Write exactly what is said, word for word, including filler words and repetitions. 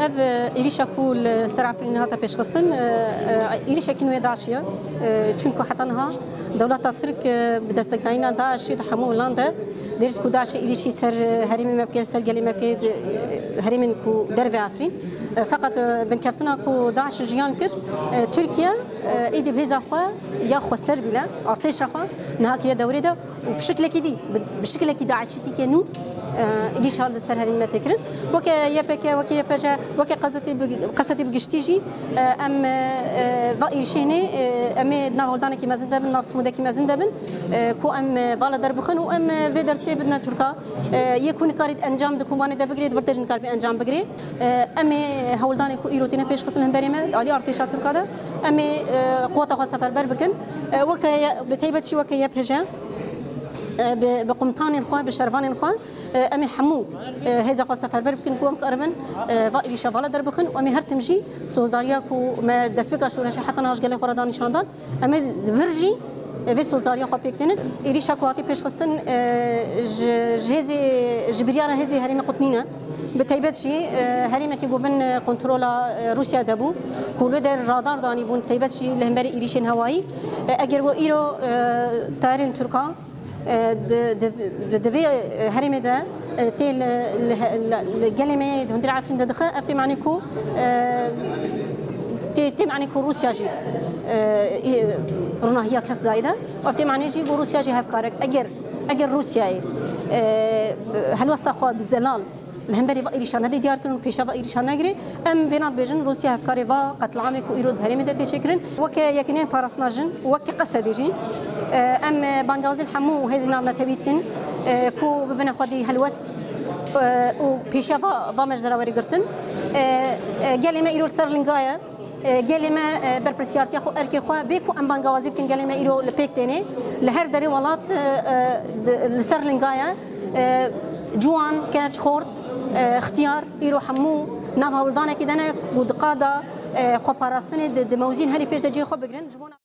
Ev, e, êrîşa ku li ser Efrînê hate pêşxistin, e, e, êrîşekî nû yê DAIŞê ye. E, çunku heta niha dewleta Tirk, e, bi destekdayîna DAIŞê di hemû wilan de, dê jî ku DAIŞê êrîşî ser, e, herêmê me bike, ser gelê me bike, di, e, herêmên ku derve Efrîn. E, feqet, e, binkeftina ku DAIŞ jiyan kir, e, Tirkiye, e, êdî bi hêza xwe ya xweser bîle, artêşa xwe niha kiriye dewrê de. Û bi şiklekî dî, bi, bi şiklekî DAIŞî tîke nû, e, êrîşa li ser herêmê me tê kirin. Weke Y P G, weke Y P J, weke qezetê bi, qesetê bi giştî jî, e, em, e, e, va êrîşê hênê, e, em ê di nav holdanekî mezin de bin, nav simûdekî mezin de bin, e, ku em, e, vala derbixin û em, e, vê dersê bidine Tirka. E, yê ku nikarî encam di komanê de bigirê, di vir tê jî nikarî encam bigirê. E, em ê hewldanê ku îro têne pêşxistin li hemberê me, di alî artêşa Tirka de, em ê, e, quweta xwe seferber bikin. E, weke ye-, bi taybet jî weke Y P J, e, bi, bi qumtanên xwe, bi şervanên xwe, e, em ê hemû, e, hêza xwe seferber bikin ku em karibin, e, va êrîşa vala derbixin û em ê her tim jî sozdariya ku me destpêka şoreşê heta niha ji gelê xwe re da nîşandan, em ê li vir jî, e, vê sozdariya xwe pêk tênin. Êrîşa ku hatî pêşxistin, e, ji, ji hêzê, ji biryara hêzê herêmê qut nîne. Bi taybet jî, e, herêmekî ku bin, e, kontrola, e, Rûsya de bû, ku li der radar danî bûn, taybet jî li hemberî êrîşên hewayî. E, eger we îro, e, tayarên Tirka, e, di, di, di, di vê, e, herêmê de, e, tê li, li, li, li gelê me yê di hundirê Efrîn de dixe, ev tê manê ku, e, tê, tê manê ku Rûsya jî, e, e, ronahiya kes dayê de. Ev tê manê jî ku Rûsya jî hevkarek. Eger, eger Rûsyayê, e, helwesta xwe bi zelal li hemberî va êrîşa nedê diyar kirin û pêşa va êrîşa negirê, em vêna dibêjin Rûsya hevkarê va qetliamê ku îro di herêmê de tê çêkirin. Weke Yekîneyên Parastina Jin, weke Qesedê jî, e, em, e, bangawazî li hemû hêzên navnetewî dikin, e, ku bibine xwedî helwest, e, û pêşiya va, va meczera werî girtin. E, e, gelê me îro li ser linga ye. E, gelê me, e, berpirsiyartiya xwe, erkê xwe, bê ku em bangawazî bikin, gelê me îro li pêk têne. Li her derê welat, e, e, di, li ser linga ye. E, ciwan, keç, xort, e, xtiyar, îro hemû nav hewldanekê de ne ku di qada, e, xweparastinê di, di mewzîn herî pêş de cihê xwe bigrin. Ji bona